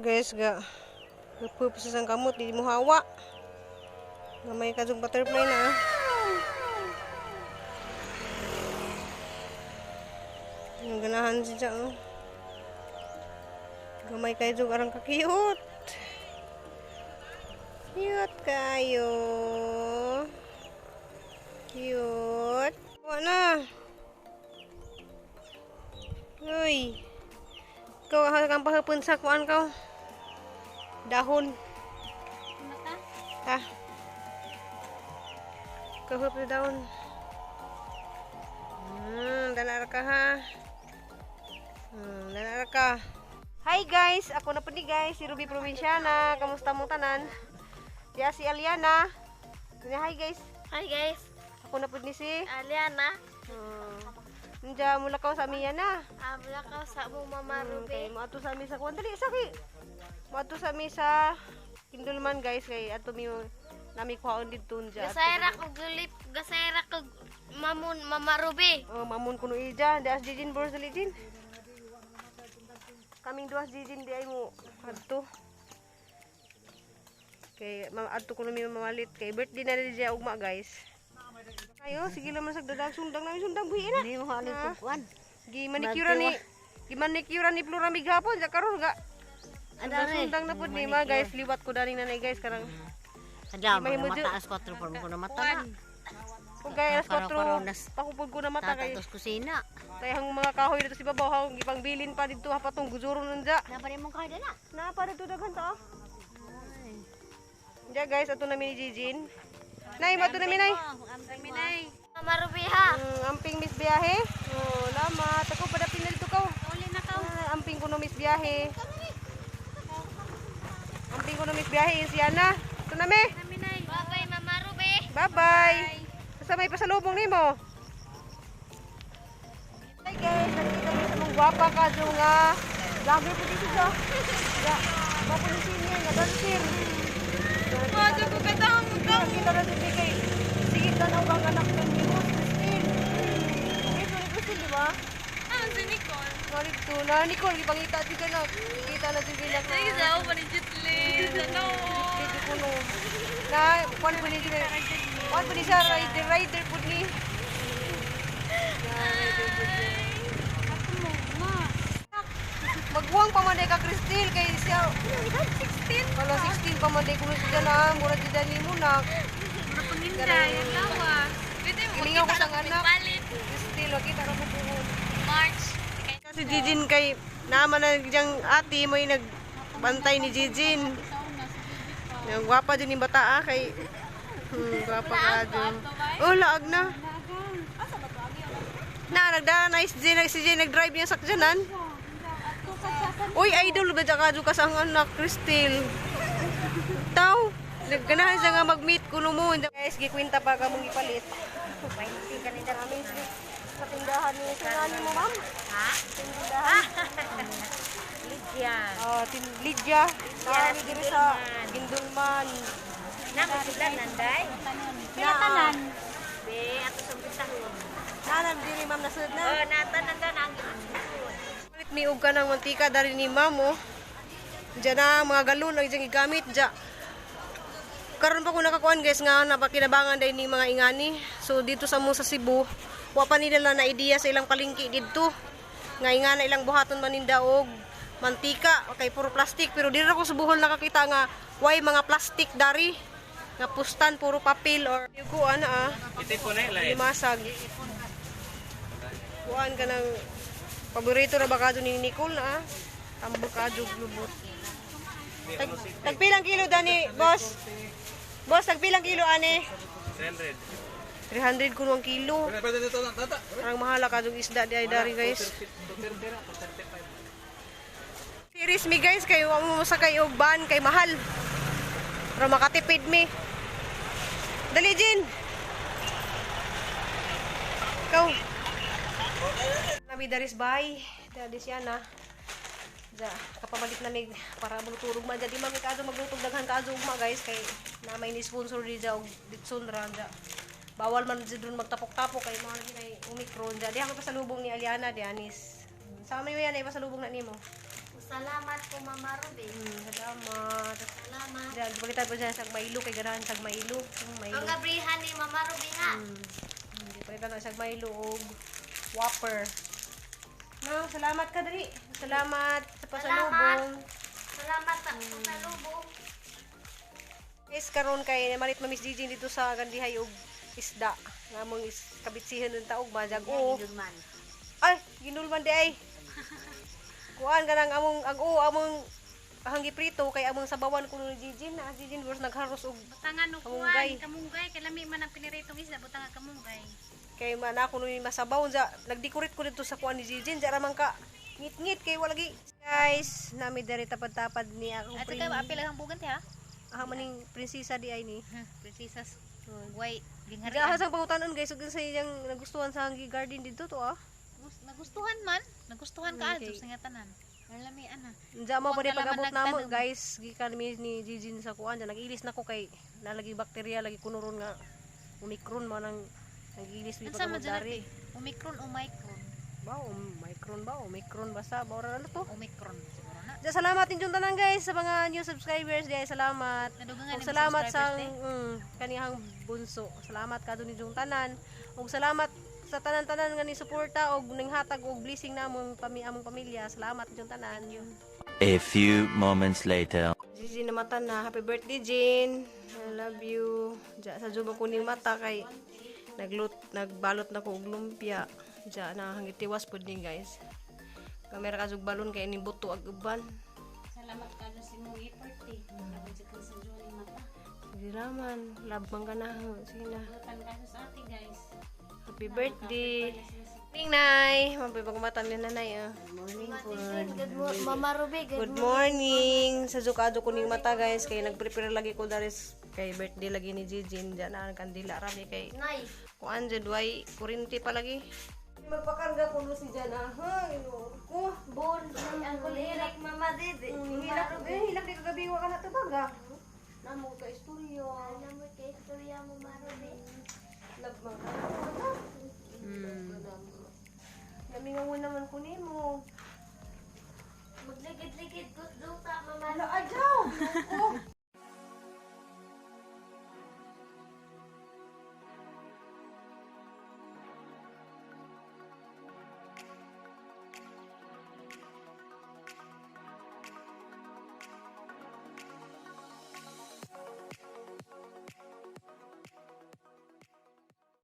Guys, ga. Pup sa sang kamot di mo hawa. Gamay ka jung butterfly na ah. Yung ganahan siya oh. Gamay kayo jung arang ka-cute. Cute kayo. Cute. Wala na. Uy. Ikaw kang pahapon sa kuan ka. Dahon. Ta. Kahap na dahon. Dala ka ha. Dala ka. Hi guys, ako na po ni guys, si Ruby Provinciana. Kamusta mong tanan? Diya si Aliana. Hi guys. Hi guys. Ako na po ni si Aliana. Nja mulakaw sa amiya na. Mulakaw sa mo Mama Ruby. Kay moadto sa ami sa kuan dali sa kay. Moadto sa ami sa Kindulman guys kay adto mi nami kuhaon didto nja. Gasayra kog lip, gasayra kog mamon Mama Ruby. Oh, mamon kuno ija, di as Jijin boros dali Jin. Kaming duas Jijin di ay mo adto. Kay adto kuno mi mamalit kay birthday na ni siya ugma guys. Ayo, sige lang man sagdadag sundang namin sundang buhi na. Hindi mo halin Ah. kuan. Gi manicure ni gi manicure ni Flora mighapon sa karon ga. Ada Sundang sundang na pud ni ma guys, liwat ko dani nanay guys karang Ada Di mahimo mo mata alas 4 por mo na mata na. kung kay alas 4 Karaw-karaw pakupod ko na mata kay Tatatos kusina. kay ang mga kahoy dito si babaw hang gipangbilin pa dito ha patong guzuro nanja. Napa mo kahit na. Na pa dito daghan ta. Diya guys, ato namin ni Jijin. Nay, mato namin nay. Minay. Mama Ruby ha. Amping Miss Biyahe. Oh, lamat. Ako padapin na dito ko. Uli na ka. Ah, amping ko no Miss Biyahe. Amping ko no Miss Biyahe si Ana. Ito na me. Minay. Bye bye Mama Ruby. Bye-bye. Sa may pasalubong nimo. Hi guys, nakita mo sa mong gwapa ka do nga. Vlogger po dito siya. Ya, gwapo ni senior nga dancer. Mado ko katang Nakita na si kay sige tanaw kang anak ng nimo si Christine. Ito ni Christine, di ba? Ah, si Nicole. Sorry to na Nicole gipangita di ka na. Kita na si Binak na. Sige daw pa ni Jitlin. Ano? Dito ko no. Na kuan po ni kuan po ni siya rider rider po ni. Na, rider po ni. Magbuwang pa man day ka Christine kay siya 16. wala 16 pa man day kuno siya na mura jud nimo na. Mura panginday ang lawas. Pwede mo Gilingaw ko makita sa na anak. palit. Christine kita ra ko puhon. March. Kasi Jijin kay naman na diyang ate mo yung nagbantay ni Jijin. Yung gwapa din yung bata ah, kay gwapa ka dun. Oh, laag na. Na, nagda nice Jin, si Jin nag-drive niya sa sakyanan. Uy, idol ba ka ka sa ang anak, Christine. Taw, nagganahan siya nga mag-meet kuno mo. Guys, gikwinta pa ka mong ipalit. 20 kanina Namin sa tindahan ni sinani mo, ma'am. Ha? Tindahan. Lydia. Oh, tin Lydia. Naami diri sa Gindulman. Na sila nanday. Pila tanan? Be ato sa bisahon. Nanan diri ma'am nasud na. Oh, natanan da na ang Palit mi og kanang mantika dari ni ma'am oh. Diyan na mga galon ang diyang gigamit diya. Karon pa ko nakakuan guys nga napakinabangan dahil ni mga ingani. So dito sa mo sa Cebu, wa pa nila na idea sa ilang palengke didto. Nga ingana ilang buhaton maninda og mantika kay puro plastic pero diri ra ko sa Bohol nakakita nga way mga plastic dari nga pustan puro papel or yugo ana ah. Limasag. Kuan ka ng paborito ra ba kadto ni Nicole na ah. Tambok kadto lubot. Tagpilang kilo dani, boss? Boss, tagpilang kilo ani? 300. 300 kuno ang kilo. Parang mahala ka yung isda di ay dari guys. Series mi guys kay wa mo masakay og van kay mahal. Pero makatipid mi. Dali Jin. Ikaw. Nami daris bay. Dali siya na. Ja, kapamalit na mig para magturog man di mami kaadto maglutog daghan kaadto ugma guys kay na may ni sponsor di ja og litson ra ja. Bawal man jud dun magtapok-tapok kay mga lagi kay Omicron ja. Di ako pasalubong ni Aliana di anis. Sa may yan ay pasalubong na nimo. Salamat po, Mama Ruby. Salamat. Salamat. Diyan, palitan po siya sa Milo kay ganahan sa Milo. Yung Milo. Ang gabrihan ni Mama Ruby ha. Palitan na sa Milo og Whopper. No, salamat ka dali. Salamat sa pasalubong. Salamat sa pasalubong. Guys, karon kay malit ma Miss Gigi dito sa Gandihay og isda. Nga mong is kabitsihan ng taog majag o. Ay, ginulman di ay. Kuan kanang among ag o among hanggi prito kay among sabawan kuno ni Gigi na Gigi versus nagharos og Butangan og Kamunggay. kuan, kamunggay kay lami man ang piniritong isda, butangan kamunggay. Kay man ako ni masabaw unsa nagdecorate ko dito sa kuan ni Gigi ra man ka ngit-ngit kay wala gi. Guys, nami diri tapad-tapad ni akong At saka apil ang bugan ti ha. Aha maning prinsesa di ay ni. Prinsesas. Way Gaha sang pangutanon guys ug sa iyang nagustuhan sa hanggi garden dito to ah. Nagustuhan man, nagustuhan ka Okay. okay. Sa nga tanan. Ang lami ana. Unsa mo pa Huwag di ka laman pag-abot namo nagtanong. guys, gikan mi ni Gigi sa kuan dyan. Nag-ilis na ko kay nalagi bakterya lagi kuno ron nga Omicron man ang nag-ilis mi Unsa man pag-abot dyan dari. ate? Omicron o micron? Ba, Omicron ba? Omicron basta ba ora na to? Omicron siguro na. Ja, salamat ninyong tanan guys sa mga new subscribers diay, salamat. Nadugangan Ug ni salamat sa subscribers, kanihang bunso. Salamat kadto ninyong tanan. Ug salamat sa tanan-tanan nga ni suporta og ninghatag og blessing namong among pamilya. Salamat ninyong tanan. A few moments later. Gigi na mata na. Happy birthday, Jane. I love you. Diya, sa juba ko ning mata kay naglut, nagbalot na ko og lumpia. Diya, na hangit tiwas pud ni guys. Kamera ka jug balon kay ni buto ag uban. Salamat ka sa imong effort eh. Abot sa kang sa ni mata. Sige naman, love man ka na. Sige na. Butan ka sa ate guys. Happy birthday. Morning, Nay. Mabibag mata ni nanay. Ah. Good morning, Mama Ruby. Good morning. Sa Zukado ko ning mata guys kay nagprepare lagi ko daris kay birthday lagi ni Jijin diyan ang kandila rami kay Nay. kuan jud way kurinti pa lagi. Magpakarga ko no si Jana. Ha, ino ko. Bon, Uncle Eric, Mama Didi. Hilak eh, hilak di kagabi wa ka na tubaga. Namo ka istorya. Alam mo kay istorya, Mama Ruby. Love man ka na. Namingaw naman ko nimo. Magligid-ligid ko duta, Mama Ala adyaw. Oh.